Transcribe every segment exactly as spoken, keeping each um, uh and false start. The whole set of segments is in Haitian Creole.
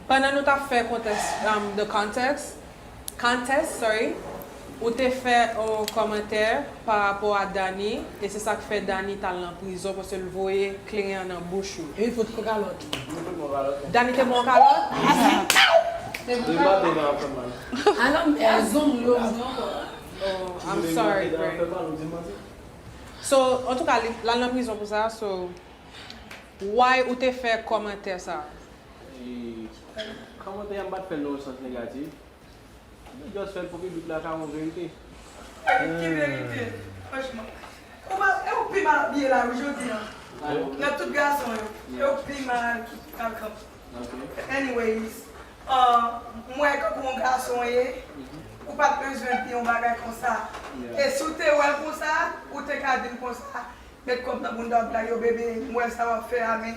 Pandan nou t ap fè kontès, um, the contest, contest, sorry, ou te fè yon kòmantè pa rapò a Dani, e se sa k fè Dani t al nan prizon, paske l voye kleren an nan bouch ou. E li fout yon kalòt. Dani te ba w kalòt? Li maten nan ap fè mal. Alò, m pèdi. Oh, I'm sorry, Pray. So, antouka, li, l al nan prizon pou sa, so, why ou te fè kòmantè sa? E, kòmantè a, m pa t fè l nan yon sans negatif. M just fè l pou piblik la ka wè yon verite. Ki verite? Franchman. Ou pa, e ou pi mal abiye la, wi, jodi a. Nan tout gason yo, e ou pi mal ki kankan. Anyways, uh, m wè kankou yon gason ye, ou pa t bezwen di yon bagay konsa. E si w te wè l konsa, ou te ka di m konsa, met kòb nan bounda w, blayo bebe, m wè sa w ap fè a, men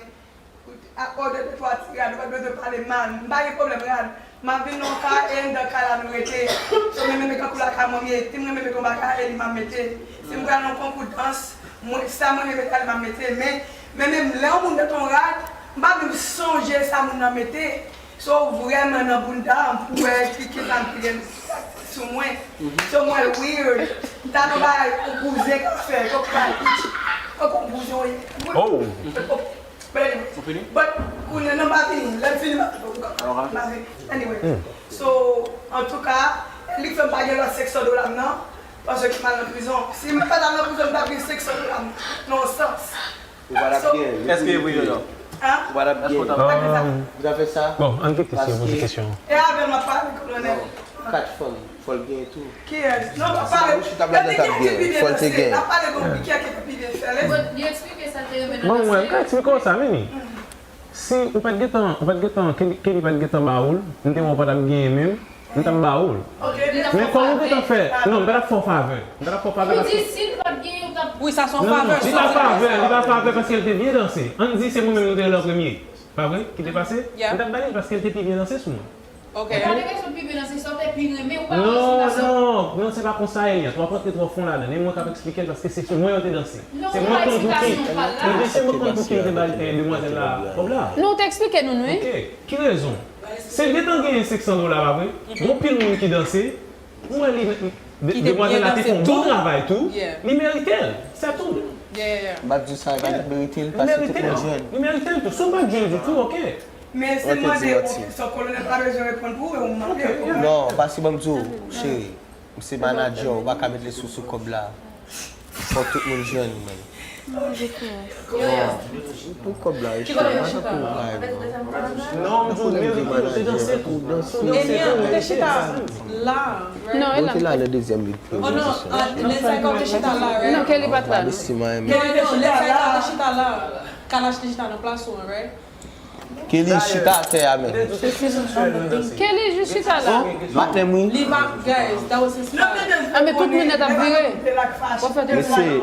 a òdè de twa ti rad, ou pa t bezwen pale mal. M pa gen pwoblèm rad. M ap vin nan yon kay e anndan kay la nou rete. So, mwen menm e kankou lakay mwen m ye. Si m renmen met yon bagay, e li m ap mete. Si m pral nan yon konkou dans, mwen, sa mwen renmen pral, m ap mete. Men, men menm lè yon moun mete yon rad, m pa menm sonje sa moun nan mete. So, vrèman nan bounda m pou wè ki, ki sa m ki gen sou mwen. So, mwen weird. M ta nan bagay yon bouzen k ap fè, yon bagay, yon bouzen, yon But anyway, but kounye a nan pa fini. Lè m fini, m ap fè pou kòb. Anyway. So, antouka, li fè m pa gen lòt senk san dola m nan, paske m al nan prizon. Si m pa t al nan prizon, m t ap gen senk san dola m nan yon sans. Ou pa t ap gen. Èske e vre, Yoyo? Hein? Ou pa t ap gen. Ou pa t ap gen sa. Bon, ann kite si yo poze kesyon. E avè l m ap pale, kolonèl. Kat fanm, fò l gen tou. Kiyès? Non, pa pale. Bouch li t ap la nan t ap gen. Fò l te gen. N ap pale gon kiyès ki te pi byen fè l. Bon, li eksplike sa l te renmen nan danse. Bon, mwen, m ka eksplike w sa, Mimi. Si ou pa t gentan, ou pa t gentan, Kelly, Kelly pa t gentan ba ou l, m te wè w pa t ap genyen menm, m t ap ba ou l. Men kòm ou gentan fè, non, m pa t ap fè w favè. M pa t ap fè w favè paske. Li di si l pa t genyen, ou t ap. Wi, sa se yon favè. Non, li pa favè, li pa favè paske l te byen danse. Ann di se mwen menm nou te rele an premye. Pa vre? Ki te pase? M t ap ba li l paske l te pi byen danse sou mwen. Ok. E pa de kesyon pi byen danse, sa w te pi renmen, ou pa wè sou gason. Non, non, non, se pa konsa, Eliante. W ap rantre twò fon ladan l. E mwen k ap eksplike l paske se sou mwen yo te danse. Se mwen k konn pou ki. Ebyen, se mwen k konn pou ki yo te bay, eh, demwazèl la kòb la. Non, ou te eksplike nou, wi. Ok. Ki rezon? Se gentan genyen senk san dola, pa vre? Gon pil moun ki danse. Ou wè li, de-, demwazèl la te fè yon bon travay tou. Li merite l. Se tou. M ap di sa, e pa li k merite l, paske tout moun jwenn. Li merite l tou. Si w pa t jwenn ditou, ok. Men si m mande yon kesyon, kolonèl pa bezwen reponn pou ou, e ou mande pou mwen. Non, paske ban m di w, cheri, m se manadjè w, ou pa ka met lespri sou kòb la. Fòk tout moun jwenn, man. Pou kòb la, wi, cheri, m pa tankou ou, pa. Non, m di w, merite l, ou te danse tou. Ou te danse tou. Eliante, ou te chita la. Non, e la. Ou te la nan dezyèm lit. Oh non, ah, Lèzayika ou te chita la, right? Non, Kelly pa t la, non. Kelly te chita la. Kalash te chita nan plas ou an, right? Kelly chita atè a menm. Kelly jis chita la. Patnè m, wi. Li pa, guys, that was his spot. Ah, men tout moun nèt ap vire. W ap fè tout moun. Mesye.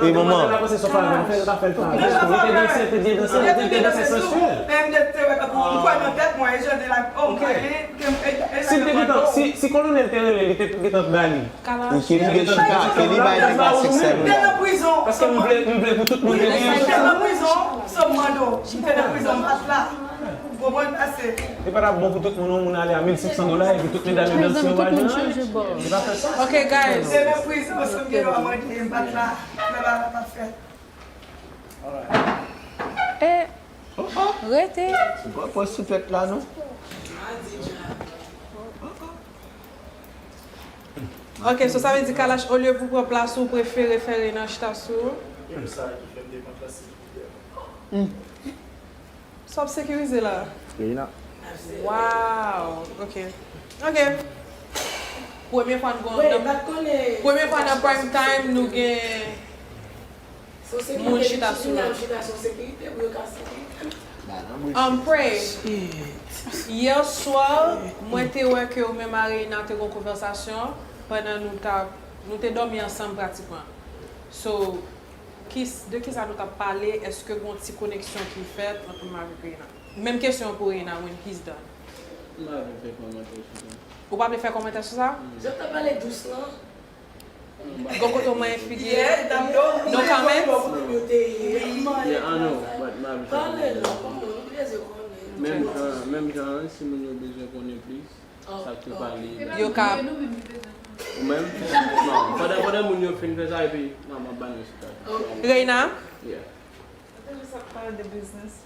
Wi, manman. Si l te gentan, si, si kolonèl te rele, li te gentan ba li. Kelly gen chita, Kelly bay nèg la sèk san dola. Paske m vle, m vle pou tout moun te byen. Li te nan prizon, so m mande w, li te nan prizon, m pa t la. Ou konprann? Ase. Li pa t ap bon pou tout moun, yon moun ale a mil senk san dola, epi tout medam yo danse, yo pa jwenn anyen. Li pa fè sans. Ok, guys. Li te nan prizon, so m gen dwa mande, m pa t la. Men bagay la pa fèt. E, rete. Ou pa pran souflèt la, non? Ok, so sa vle di Kalash, olye pou pran plas ou, prefere fè Renan chita sou ou? Menm sa ki fè m te pran plas li. Sa w ap sekirize la? Renan. Wow, ok. Ok. Premye fwa n gon, premye fwa nan prime time nou gen moun chita sou lòt. Um, Pray. Yè swa, mwen te wè ke ou menm a Reina te gon konvèsasyon pandan nou t ap, nou te dòmi ansanm pratikman. So, ki, de kisa nou t ap pale? Èske gon ti koneksyon ki fèt ant ou menm avèk Reina? Menm kesyon pou Reina, when he's done. M pa vle fè kòmantè sou sa. Ou pa vle fè kòmantè sou sa? Zòt t ap pale dous lan. Gon kote w manyen figi? No comment? Yeah, I know, but m pa vle fè kòmantè. Menm jan, menm jan an, si moun yo bezwen konnen plis, sa k te pale. Yo ka. Ou menm? Non, pandan, pandan moun yo fin fè sa, epi, non, m ap ba nou chita. Reina? Yeah. Mwen te jis ap pale de biznis.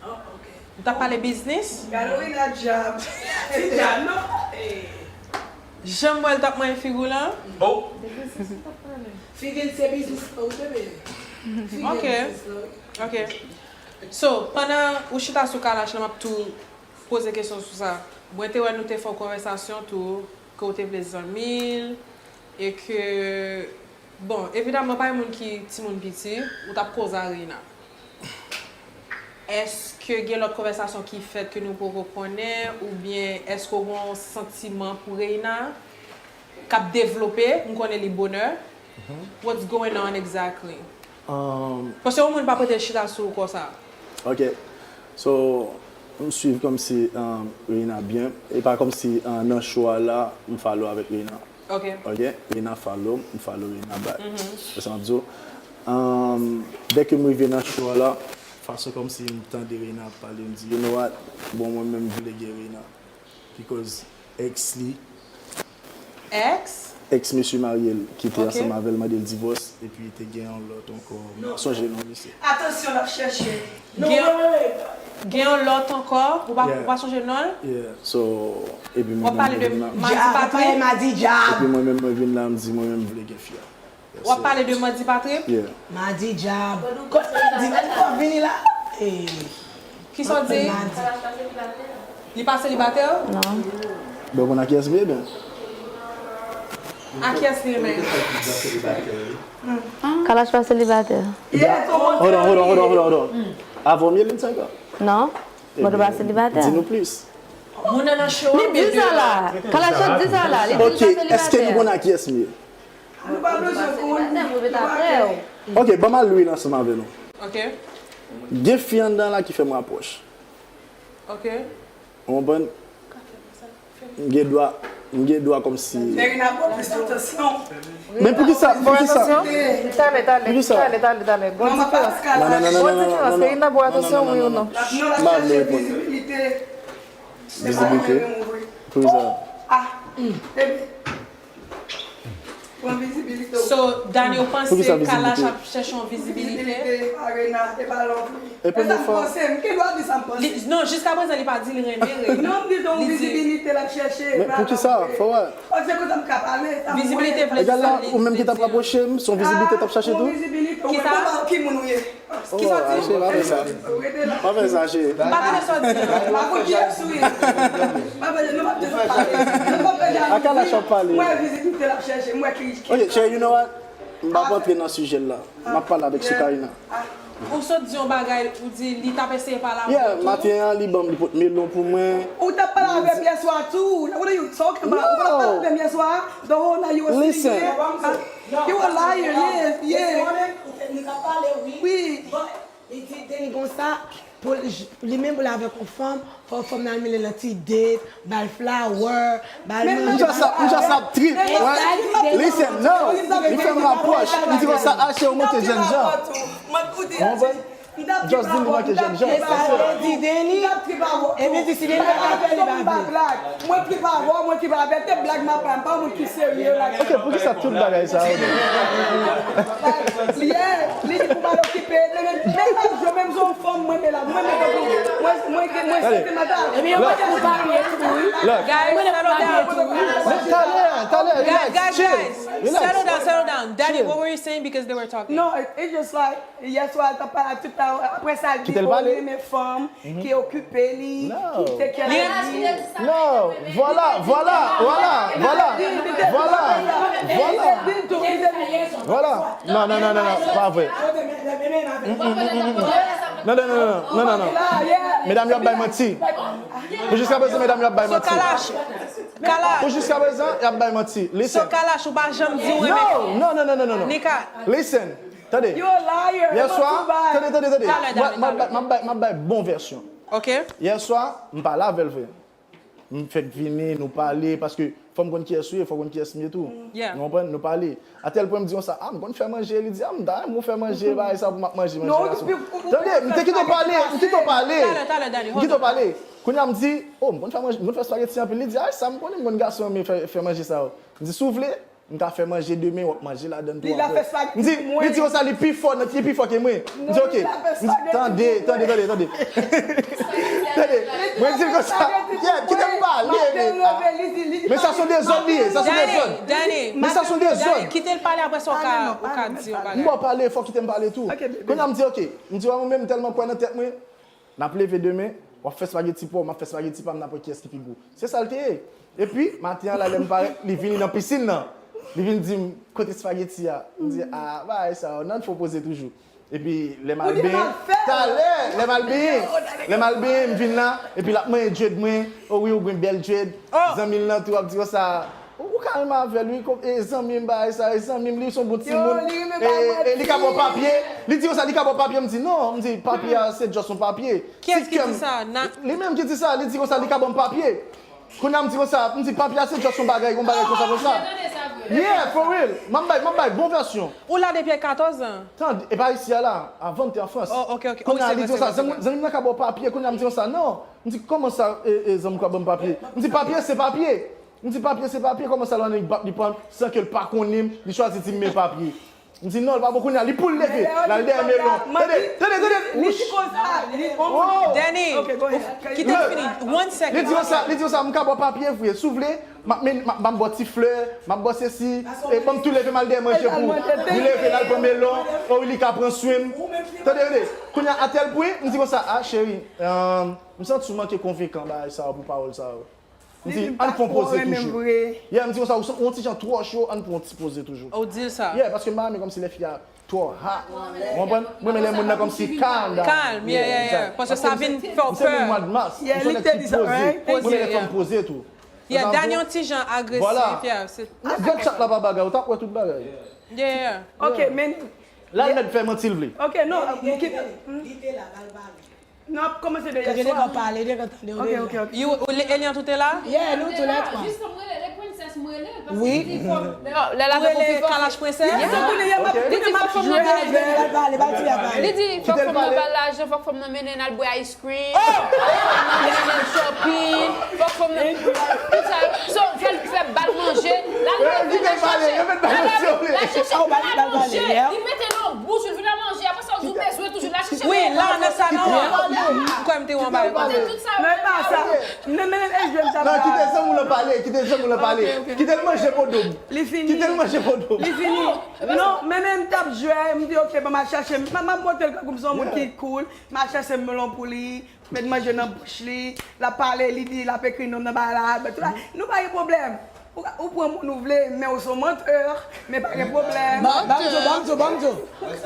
Oh, ok. Ou t ap pale biznis? Gade Reina djab. Ti djab, non? Eh. Jan m wè l t ap manyen figi w lan. Oh. De biznis ou t ap pale. Figi l se biznis lan, wi, bebe. Figi l Ok. biznis lan, wi. Ok. So, pandan ou chita sou Kalash lan, m ap tou poze kesyon sou sa. Mwen te wè nou te fè yon konvèsasyon tou, ke w te vle zanmi l, e ke, bon, evidaman, pa gen moun ki timoun piti, ou t ap koze a Reina. Èske gen lòt konvèsasyon ki fèt ke nou poko konnen, oubyen èske w gen yon santiman pou Reina k ap devlope? M konnen li bonè. What's going on exactly? Um, Paske yon moun pa pote chita sou ou konsa. Ok. So, m swiv kòmsi um, Reina byen. E pa kòmsi uh, nan show a la, m follow avèk Reina. Ok. Ok? Reina follow m, m follow Reina back. Wè sa m ap di w? Um, dèke m rive nan show a la, fason kòmsi m tande Reina ap pale, m di, you know what? Bon, mwen menm m vle gen Reina. Because ex li Ex? Ex mesye marye l, ki te Ok. ansanm avè l, mande l divòs, epi te gen yon lòt ankò. M pa sonje non misye. Atansyon, l ap chèche. Non, Gen- wait, wait, wait. Gen yon lòt ankò, ou pa, Yeah. ou pa sonje non l? Yeah, so, epi W mwen ap menm pale mwen de vin la. Madi Djab, Patrick? Madi Djab. Epi mwen menm mwen vin la, m di mwen menm m vle gen fi a. W ap pale de Mandi Patrick? Yeah. Madi djab. Ko- Di w vini la? Eh. Kisa w di? Madi. Li pa selibatè? Non. Ben, ou konn a kiyès m ye, ben? A kiyès li renmen? Kalash pa selibatè. Yeah, hold on, hold on, hold on, hold on, hold on. Avan m ye, Lynn Saga? Non. Mwen tou pa selibatè. Di nou plis. Moun nan nan show an, Li di sa la. Kalash di sa la. Li di Ok, li pa èske nou selibatè. konn a kiyès m ye? Nou pa bezwen konn. Mwen vin apre w. Ok, ban m al lwil ansanm avè nou. Ok. Gen fi anndan la ki fè m rapwòch. Ok. Ou konprann? M gen dwa, m gen dwa kòmsi. Fè Rina pran plis atansyon. Men poukisa, poukisa? Talè, talè, Poukisa? talè, talè, talè. Gon Mama diferans. Pascal. Non, non, non, non, Gon non, non, diferans. non, Fè Rina pran non, atansyon, non, wi non, ou non. non. Non, la M pa vle chèche reponn. vizibilite. Se pa Vizibilite? mwen menm, wi. Poukisa? Ah, bebe. Pran vizibilite w. So, Dani, ou panse Poukisa Kalash vizibilite? ap chèche yon vizibilite? Vizibilite, Arena, e pa lòt, wi. E premye fwa. E sa m panse, m gen dwa di sa m panse. Li, non, jiska prezan, li pa di li renmen Rena. Non, m di se yon Li di vizibilite l ap chèche, e Men pa poukisa? lòt, wi. Fò wè. Paske kote m ka pale, sa m Vizibilite konnen. vle di Egal sa la, li, ou menm li ki t ap di. rapwoche m, se yon vizibilite t ap chache Yon tou? vizibilite, ou Kisa? menm ki moun ou ye. Oh, Kisa w di? Ache, pa fè sa. Pa fè sa, che. M pa tande sa w di. M pa konn kiyès ou ye. M pa tande, nou p ap tande pale. Nou p ap tande A Kalash w ap pale. Mwen vizibilite l ap chèche, mwen ki, ki Ok, che, you know what? M p ap antre nan sijè l la. M ap pale avèk Soukarina. Ou sot di yon bagay, ou di li t ap eseye pale avè w Yeah, tou. maten an, li ban m, li pot melon pou mwen. Ou t ap pale avè m yè swa tou. What are you talking about? Ou pa t ap pale avè m yè swa? The whole night you were sitting Listen. there? Ah, you a liar, yeah, yeah. This morning, ou te, nou t ap pale, wi. Wi. But li di Denis konsa, pou li, li menm pou l avèk yon fanm, fò fanm nan al mennen l nan ti date, ba l flower, ba l Men manje. M just ap, m just ap trip, right? Listen, no. Li fè m rapwòch. Li di konsa, Ashe, ou manke jènjan. Ou konprann? Just di li manke jènjan. E sa yo di Denis. Epi di si Denis pa ka fè li pa vle. Mwen trip avè w, mwen trip avè l. Te blag m ap bay, m pa moun ki serye la. Ok, poukisa tout bagay sa yo? Yeah, li di pou m al okipe. Men, men, men pa jwe, menm jan yon fanm, mwen, men la, mwen, men tankou, mwen, mwen, mwen, Allez. Mwen, mwen, mwen, Look. Guys, settle down. Men talè, talè, Guys, relax, guys, chill, guys, relax, settle down, chill. settle down. Daddy, Chill. what were you saying? Because they were talking. No, it, it's just like, yè swa, l t ap pale ak tout tan, apre sa, l di, Kite l oh, pale. li renmen fanm, ki okipe li, No. ki take care of li. No, vwala, vwala, vwala, vwala, vwala, vwala, vwala. Non, non, non, non, non, pa vre. Mm, mm, mm, mm, mm. Non, non, non, non, non, non, non. Medam yo ap bay manti. Pou jiska prezan, medam yo ap bay So, manti. Kalash, Kalash. Pou jiska prezan, y ap bay manti. So, Listen. Kalash, ou pa janm di w renmen. No, no, no, no, no, no, no. Nika. Listen. Tande. You a liar. Yè swa, tande, tande, tande. Talè, talè, M ap, m ap, talè. m ap bay, m ap bay bon vèsyon. Ok. Yè swa, m pale avè l vre. M fèk vini, nou pale, paske fò m konn kiyès ou ye, fò w konn kiyès m ye tou. Ou konprann? Nou pale. Atèl pwen m di konsa, a, m konn fè manje. Li di, a, m ta renmen w fè manje, bagay sa pou m ap manje, manje la sou. Tande, m te kite w pale, m kite w pale. M kite w pale. Kounye a m di, o, m konn fè manje, m konn fè spageti anpil. Li di, a, sa m konnen, m konn gason renmen fè, fè manje sa yo. M di, si w vle, m ka fè manje demen, w ap manje ladan l tou apre. M di, li di konsa, li pi fò, li pi fò ke mwen. M di, oke. M di, tande, tande, tande, tande. Tande, mwen di l konsa, yeah, kite m pale, men, a. Men sa se yon dezòd li ye, sa se yon dezòd. Men sa se yon dezòd. Kite l pale, apre sa w ka, ou ka di yon bagay. M ba w pale, fò w kite m pale tou. Kounye a m di, oke. M di, wè, mwen menm, m tèlman kwè nan tèt mwen. N ap leve demen, w ap fè spageti pa w, m ap fè spageti pa m, n ap wè kiyès ki pi gwo. Se sa l te ye. Epi, maten an la, lè m parèt, li vini nan pisin nan. Li vin di m, kote spageti a? M di, a, bagay sa yo, nan fè w poze toujou. Epi, lè m al benyen, talè, lè m al benyen, lè m al benyen, m vin la, epi l ap manyen dread mwen, o wi, ou gen bèl dread, zanmi l nan tou ap di konsa, Ou, ou ka renmen avè l, wi, e zanmi m, bagay sa, e zanmi m, li se yon bon timoun. E, e li ka ba w papye. Li di konsa, li ka ba w papye. M di, non, m di, papye a, se just yon papye. Kiyès ki di sa? Li menm ki di sa, li di konsa, li ka ban m papye. Kounye a, m di konsa, m di, papye a, se just yon bagay, yon bagay konsa, konsa. Yeah, for real. M ap bay, m ap bay bon vèsyon. Ou la depi katòz an? Tande, e pa isi a la, avan m te an Frans. Oh, ok, ok. Kounye a, li di konsa, zanmi m nan ka ba w papye. Kounye a, m di konsa, non. M di, kòman sa, e, e, zanmi m ka ban m papye? M di, papye, se papye. M di, papye se papye, kòman sa l annik bat li pran san ke l pa konnen m, li chwazi di m men papye. M di non, l pa bon kounye a, li pou l leve, l al dèyè melon. Tande, tande, tande, wouch! Danny, kite l fini, one second. Li di konsa, li di konsa, m ka ba w papye vre, si w vle, m ap men, m ap, m ap ba w ti flè, m ap ba w sesi, e ban m tou leve m al dèyè manje pou ou. Li leve, l al pran melon, o wi, li ka pran swen m. Tande, tande, kounye a, atèl pwen, m di konsa, a, cheri, m santi w manke konvenkan bagay sa yo pou pawòl sa yo. M di, ann fè yon poze toujou. Yeah, m di konsa, ou, ou yon ti jan twò cho, ann pran yon ti poze toujou. Ou di l sa? Yeah, paske m pa renmen kòmsi lè fi a twò hot. Ou konprann? Mwen renmen lè moun nan kòmsi calm down. Calm, yeah, yeah, yeah. Paske sa vin fè w pè. Se moun mwa de mas. Yeah, li te di sa, right? Mwen renmen lè fanm poze tou. Yeah, Danny yon ti jan agresif, yeah. Gad chat la pa bagay, ou t ap wè tout bagay. Yeah, yeah. Ok, men. La l mèt fè manti l vle. Ok, non, kite. Li te la, ba l pale. N ap kòmanse deja swa. Tande, n ap pale, deja tande. Ok, ok, ok. Eliante, ou te la? Yeah, nou tou lè twa. Jis m rele, le prensès m rele, paske li di fò m. Lè l ap rele Kalash Prensès? Yes, m rele, m ap, m ap jwe avè l. Li di fòk fanm nan ba l lajan, fòk fanm nan mennen l al bwè ice cream, fòk fanm nan mennen l shopping, fòk fanm nan, tout sa yo. So, fè l fè ba l manje, l al leve, l al chache, l al chache ba l manje, li mete l nan bouch, li vin al manje, apre sa, ou bezwen toujou la chache. Wi, la, nan sa, non. M kwè m te wè yon bagay konsa. Non, e pa sa. Men, men, e jwe m sa. Non, kite zanmi w lan pale, kite zanmi w lan pale. Kite l manje podob. Li fini. Kite l manje podob. Li fini. Non, men, men, m t ap jwe, m di, ok, bon, m a chache, m, m ap montre l kankou m se yon moun ki cool, m a chache melon pou li, met manje nan bouch li, l ap pale, li di, l ap ekri non nan bagay la, tout la. Nou pa gen pwoblèm. Ou, ou pran moun ou vle, men ou se yon mantè, men pa gen pwoblèm. Ban m di w, ban m di w, ban m di w.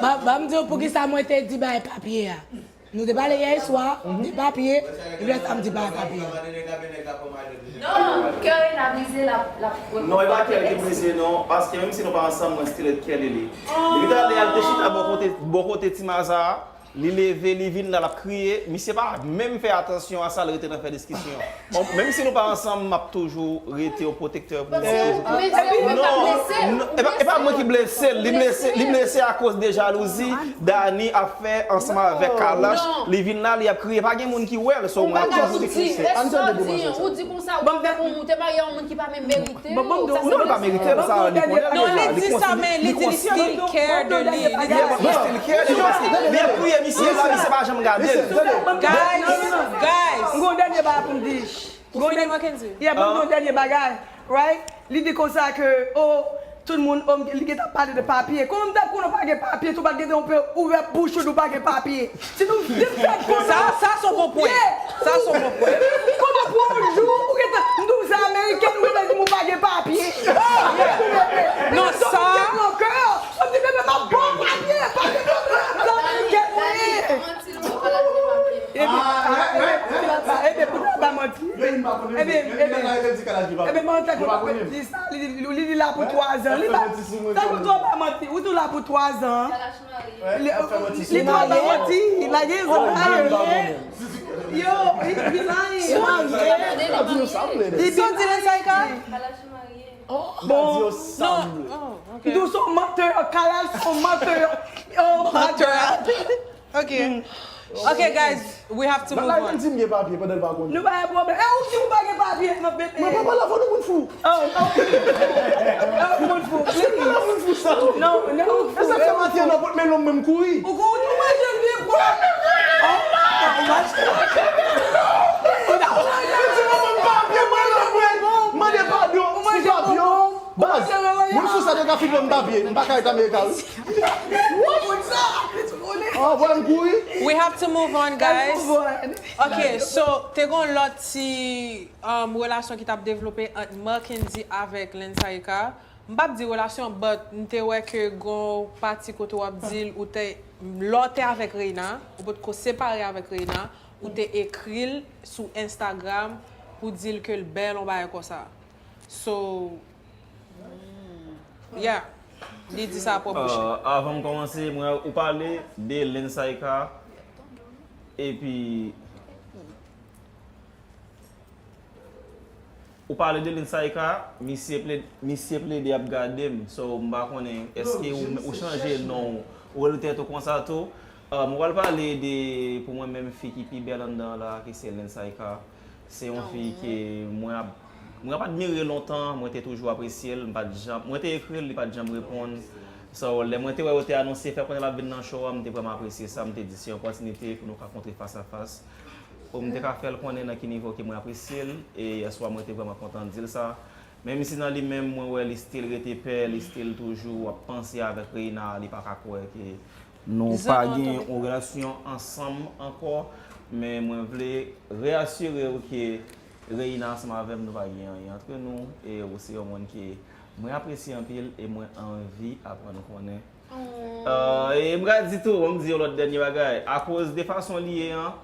Ban, ban m di w poukisa mwen te di bay papye a. Nou te pale yè swa de papye, epi lè sa m di bay papye a. Non, kè Rena brize, l ap, l ap. Non, e pa kè l ki brize, non, paske menm si nou pa ansanm, mwen still ret kè li. Depi talè a, l te chita bò kote, bò kote ti maza a. Li leve, li vin la, l ap kriye. Misye pa menm fè atansyon a sa, l rete nan fè diskisyon. Bon, menm si nou pa ansanm, m ap toujou rete yon pwotektè pou ou, toujou pou. Non, non, e pa, e pa mwen ki blese l, li blese, li blese akoz de jalouzi Dany ap fè ansanm avèk Kalash. Li vin la, li ap kriye, pa gen moun ki wè l, so mwen ap toujou rete. Ou di konsa, ou te marye yon moun ki pa menm merite. Non, li pa merite l, sa, li konnen deja, li konsyan. Non, li di sa, men li di li still care de li. Li still care de li, paske li ap priye misye la, misye pa janm gade l. Guys, guys. M gon dènye bagay pou m di. Ou fini, Mackenzie? Yeah, ban m di yon dènye bagay, right? Li di konsa ke, oh, tout moun, oh, li gentan pale de papye. Kòman m t ap konnen w pa gen papye, tou pa t gentan ouvè bouch ou di w pa gen papye? Si nou vin fè konnen. Sa, sa se yon bon pwen. Sa se yon bon pwen. Kòman pou yon jou, ou gentan, m di w se ameriken, ou gentan di m ou pa gen papye. Non, sa. Sa m di, bebe, m ap ba w papye, pa gen pwoblèm, se ameriken ou ye. Ebyen, pou nou pa manti. Ebyen, ebyen, ebyen, mwen, tankou nou pa di sa, li, li, li la pou twa zan. Li pa, tankou nou pa manti, ou tou la pou twa zan. Li, li tou pa manti, la gen zan. Yo, li, li la, Li di yo sa m vle. Li di yo sa m vle. Kalaj marye. Oh, li di yo sa m vle. M di w se yon mantè, Kalaj se yon mantè. Oh my God. Ok. Ok, guys, we have to move on. Bagay di m gen papye pandan l pa konnen. Nou pa gen pwoblèm. E ou di ou pa gen papye nan pete. Mwen pa pale avè nou moun fou. Oh, ok. Oh, moun fou. Please. Moun fou sa. Non, non, moun fou. E sa k fè maten an nan pòt men lòm mwen m kouri. Ou kouri, ou manje vye pwa. Oh, ou manje. Ou manje papye, mwen lòm mwen. Mande padon. Ou manje papye. Baz, moun sou sa te ka flipe m papye, m pa ka ret Amerika wi. Anvwa m kouri. We have to move on, guys. Ok, so, te gon lòt ti um, relasyon ki t ap devlope ant Marckendy avèk Lensaïka. M p ap di relasyon, but m te wè ke gon pati kote w ap di l, ou te, lè w te avèk Reina, ou potko separe avèk Reina, ou te ekri l sou Instagram pou di l ke l bèl, yon bagay konsa. So, yeah, li di sa a pwòp bouch li. Avan m kòmanse, mwen ou pale de Lensaïka epi ou pale de Lensaïka, misye plede, misye plede ap gade m, so m pa konnen èske ou, ou chanje non w, ou rele tèt ou konsa tou. Mwen pral pale de, pou mwen menm, fi ki pi bèl anndan an la ki se Lensaïka. Se yon fi ke mwen ap mwen ap admire lontan, mwen te toujou apresye l, m pa t janm, mwen te ekri l, li pa t janm reponn. So, lè mwen te wè yo te anonse fè konnen l ap vin nan show a, m te vrèman apresye sa, m te di se yon opòtinite pou nou ka kontre fas a fas. Pou m te ka fè l konnen nan ki nivo ke mwen apresye l, e yèswa mwen te vrèman kontan di l sa. Menm si nan li menm mwen wè li still rete pè, li still toujou ap panse avèk Reina, li pa ka kwè ke nou pa gen yon relasyon ansanm ankò, men mwen vle reasire w ke Reina ansanm avè m nou pa gen anyen antre nou, e ou se yon moun ke mwen apresye anpil e mwen anvi aprann konnen. E m ka di tou, ban m di yon lòt dènye bagay, akoz de fason li ye an,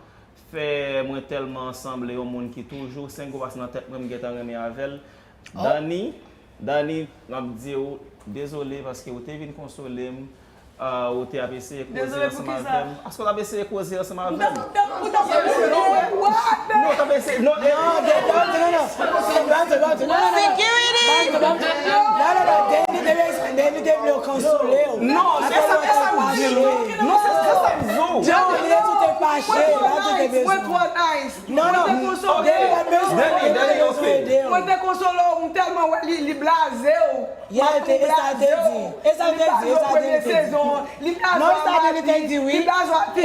fè mwen tèlman sanble yon moun ki toujou sengo paske nan tèt mwen m gentan renmen avè l. Dani, Dani, m ap di w dezole paske ou te vin konsole m, ou te ap eseye koze ansanm avè m. Aske w t ap eseye koze ansanm avè m? Non, w t ap eseye, non, e. Security! Non, non, non, Dani te vle konsole w. Non, se sa, se sa m di l wi. Non, se sa m di w. Dani te tou te fache, la tou te bezwen. Mwen twò nice. Non, non. Dani, Dani, ok. Mwen te konsole w, m tèlman wè li, li blaze w. Yeah, e sa l te di. E sa l te di, e sa Dani te di. Non, e sa Dani te di, wi. E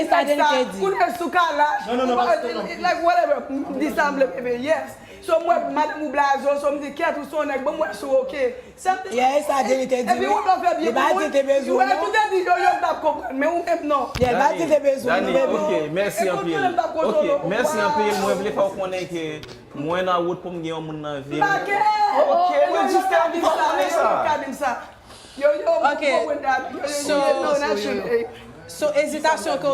sa Dani te di. Kounye sou kalaj. Non, non, non, pa sou kalaj. Like, whatever. M di sa m vle, baby. Yes. So, m wè madanm ou blaze w, so m di, kèt ou se yon nèg, ban m wè si w ok. Yeah, e sa Dani te di, wi. Li pa di l te bezwen w, non. Ou te di, yo, yo t ap konprann, men ou menm, non. Yeah, li pa di l te bezwen w, non, baby. Ok, mèsi anpil. Ok, mèsi anpil. Mwen vle fè w konnen ke Mwen nan wout pou m gen yon moun nan vi m. Ok, mwen jis te anvi fè w konnen sa. Ok, so, so ezitasyon ke,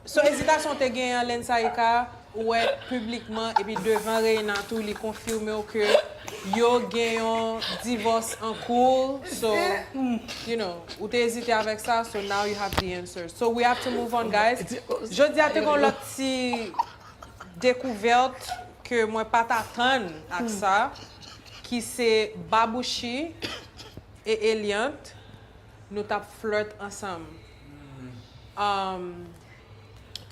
so ezitasyon te gen an Lensaïka, ou wè piblikman epi devan Reina tou, li konfime w ke yo gen yon divòs an kou, so, you know, ou te ezite avèk sa, so now you have the answer. So we have to move on, guys. Jodi a te gen yon lòt ti dekouvèt ke mwen pa t atann ak sa, ki se Babouchi e Eliante, nou t ap flirt ansanm. Um,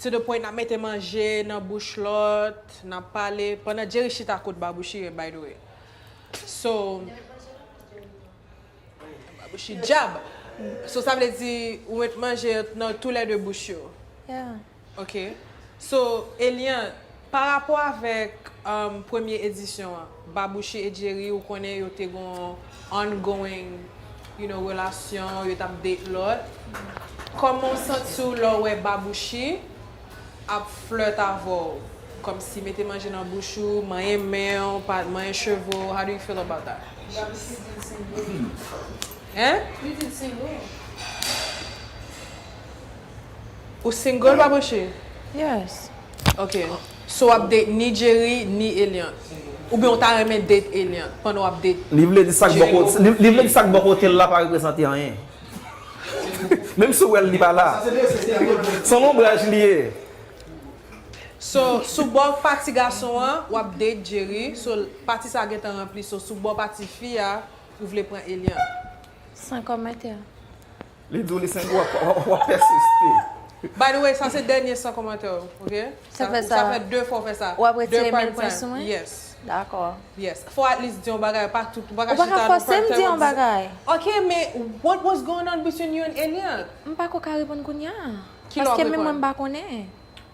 to the point, n ap mete manje nan bouch lòt, n ap pale, pandan Jerry chita kot Babouchi ye, by the way. So, Babouchi djab. So, sa vle di, ou met manje nan toulède bouch yo. Yeah. Ok. So, Eliante, pa rapò avèk um, premye edisyon an, Babouchi e Jerry, ou konnen yo te gon ongoing, you know, relasyon, yo t ap date lòt. Kòman w santi w lè w wè Babouchi ap flirt avè w? Kòmsi mete manje nan bouch ou, manyen men w, pa manyen cheve w, how do you feel about that? Babouchi di l single. Hein? Li di l single. Ou single, Babouchi? Yes. Ok. So w ap date ni Jerry, ni Eliante. Oubyen w ta renmen date Eliante pandan w ap date Jerry? Li vle di sa k bò kote, li, li vle di sa k bò kote l la pa reprezante anyen. Menm si w wè l, li pa la. Se yon lonbraj li ye. So, sou bò pati gason an, w ap date Jerry. So, pati sa gentan ranpli. So, sou bò pati fi a, ou vle pran Eliante. San kòmantè. Li di w li sengou, w ap, w ap, w ap pèsiste. By the way, sa se dènye san kòmantè w, ok? Sa fè Ou- sa. Sa fè de fwa w fè sa. W ap retire De prime mil pwen time. Sou mwen? Yes. Dakò. Yes. Fò at least di yon bagay, pa tout, ou pa ka Ou pa chita ka nan fòse prime m time di w yon ap di sa. Bagay. Ok, men what was going on between you and Eliante? M pa ko ka reponn kounye a. Ki lè w ap Paske menm reponn? Mwen m pa konnen.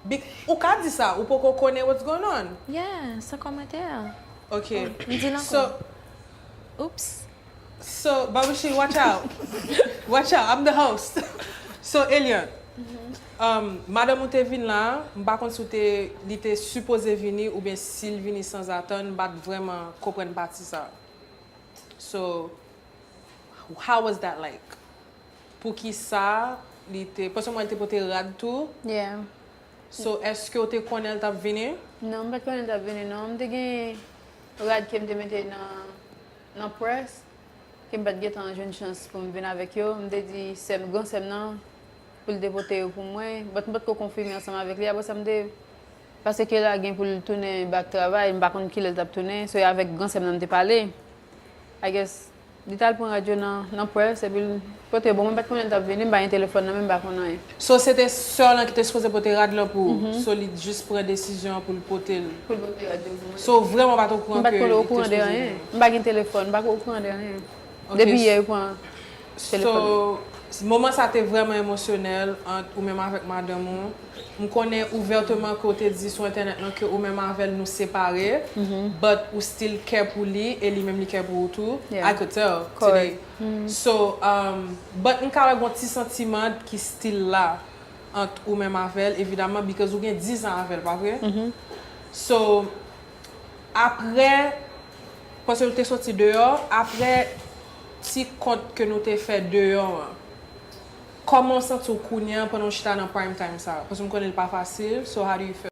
Big- Ou ka di sa, ou poko konnen what's going on. Yeah, san kòmantè. Ok. M di l ankò. So, Oops. So, Babushi, watch out. Watch out, I'm the host. So, Eliante, um, madanm ou te vin la, m pa konn si w te, li te sipoze vini oubyen si l vini sanzatann, m pa t vrèman konprann pati sa. So, how was that like? Poukisa li te, paske mwen te pote rad tou. Yeah. So, èske w te konnen l t ap vini? Non, m pa t konnen l t ap vini, non. M te gen rad ke m te mete nan, nan press, ke m pa t gentan jwenn chans pou m vin avèk yo. M te di sè m, gran sè m nan, pou l te pote yo pou mwen. But m pa t ko konfime ansanm avèk li. Apre sa, m te, paske ke la gen pou l tounen back travay, m pa konn kilè l t ap tounen. So, e avèk gran sè m nan m te pale. I guess, li t al pran rad yo nan, nan press, epi l pote yo ban mwen, m pa t konnen l t ap vini, m pa gen telefòn nan men, m pa konn anyen. So, se te sè w lan ki te sipoze pote rad lan pou ou. So, li jis pran desizyon an pou l pote l. Pou l pote rad yo pou mwen. So, ou vrèman pa t okouran M pa t ke konn li te okouran de sipoze anyen. vini. M pa gen telefòn, m pa okouran de anyen. Ok, Depi s- yè, yo pran telefòn. So, moman sa te vrèman emosyonèl ant ou menm avèk madanm ou. M konnen ouvèteman ke w te di sou entènèt lan ke ou menm avè l nou separe, but ou still care pou li e li menm li care pou ou tou. Yeah. I could tell Correct. Today. So, um, but m ka wè gon ti santiman ki still la ant ou menm avè l, evidaman, because ou gen diz an avè l, pa vre? So, apre, paske nou te soti deyò, apre ti kont ke nou te fè deyò an, kòman w santi w kounye a pandan w chita nan prime time sa? Paske m konnen l pa fasil, so how do you feel?